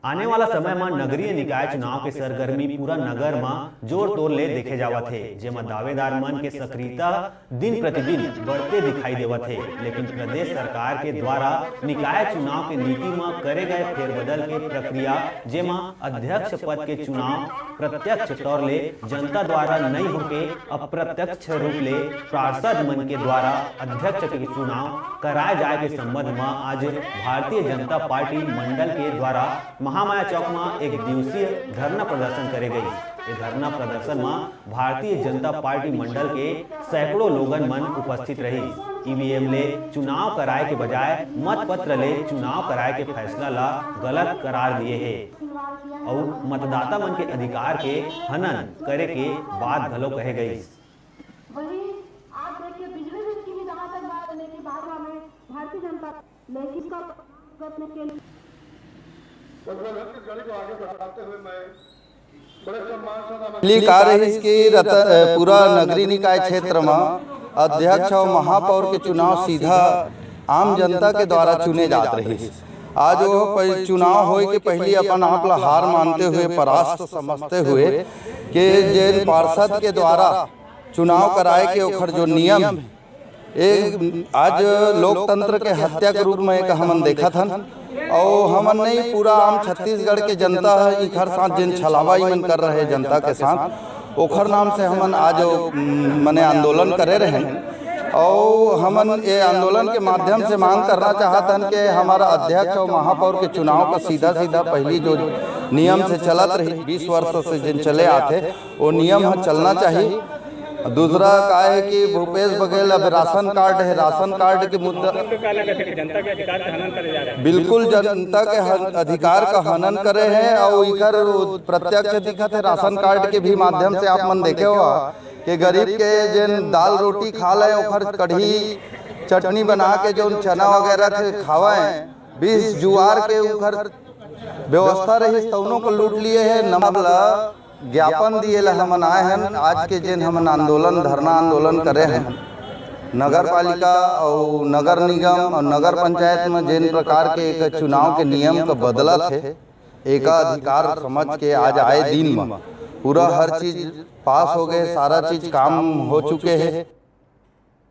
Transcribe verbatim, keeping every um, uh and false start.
आने वाला समय म नगरीय निकाय चुनाव के सरगर्मी पूरा नगर म जोर तोर ले देखे जावत हे, जेमा दावेदार मन के सक्रियता दिन प्रतिदिन बढ़ते दिखाई देवत हे। लेकिन प्रदेश सरकार के द्वारा निकाय चुनाव के नीति म करे गए फेरबदल के प्रक्रिया, जेमा अध्यक्ष पद के चुनाव प्रत्यक्ष तौर ले जनता द्वारा नइ होके अप्रत्यक्ष रूप ले पार्षद मन के द्वारा अध्यक्ष के चुनाव कराए जाए के संबंध म आज भारतीय जनता पार्टी मंडल के द्वारा महामाया चौक म एक दिवसीय धरना प्रदर्शन करे गई। ये धरना प्रदर्शन म भारतीय जनता पार्टी मंडल के सैकड़ों लोगन मन उपस्थित रहिस। ईवीएम ले चुनाव कराए के बजाय मतपत्र ले चुनाव कराए के फैसला ला गलत करार दिए हे अउ मतदाता मन के अधिकार के हनन करे के बात घलो कहे गइस। वही आप देखिए, बिजली बिल की भी जहाँ तक बात है कि बार बार में भारतीय जनता लेकिन का करने के लिए मतलब छत्तीसगढ़ी को आगे बढ़ाते हुए मैं बड़े सम्मान से नमन दिल्ली का रहिस कि रत-, अ, पूरा नगरीय निकाय क्षेत्र म अध्यक्ष अउ महापौर के चुनाव सीधा आम जनता के द्वारा चुने जात रहिस। आज वो पहि-, चुनाव होए के पहिली अपन आप ला हार मानते हुए, परास्त समझते हुए के जेन पार्षद के द्वारा चुनाव कराए के ओखर जो नियम हे, ए, आज लोकतंत्र के हत्या के रूप में एक हमन देखत हन। अउ हमन नहीं, पूरा आम छत्तीसगढ़ के जनता ह इखर साथ जेन छलावा मन कर रहे जनता के साथ, ओखर नाम से हमन आज, उम, मने आंदोलन करे रहे। अउ हमन ये आंदोलन के माध्यम से मांग करना चाहत हन कि हमारा अध्यक्ष अउ महापौर के चुनाव का सीधा सीधा पहली जो नियम से चलत रही, बीस वर्ष से जेन चले आथे, वो नियम ह चलना चाहिए। दूसरा का है कि भूपेश बघेल अब राशन कार्ड है, राशन कार्ड के मुद्दा जनता के अधिकार का हनन करे जा रहा है। बिल्कुल जनता के हन-, अधिकार का हनन करे हैं अउ इकर प्रत्यक्ष दिखत है राशन कार्ड के भी माध्यम से। आप मन देखे हो कि गरीब के जेन दाल रोटी खा ले, ओखर कढ़ी चटनी बना के जो चना वगैरह के खावे, बीस जुआर के उखर व्यवस्था रहिस, तौनो को लूट लिए है। नमक ला ज्ञापन दिए ला हमन आए हन। आज के जेन हमन आंदोलन, धरना आंदोलन करे हन, नगर पालिका अउ नगर निगम अउ नगर पंचायत में जेन प्रकार के एक चुनाव के नियम का बदलत है, एका अधिकार समझ के आज आए दिन में पूरा हर चीज पास हो गए, सारा चीज काम हो चुके है।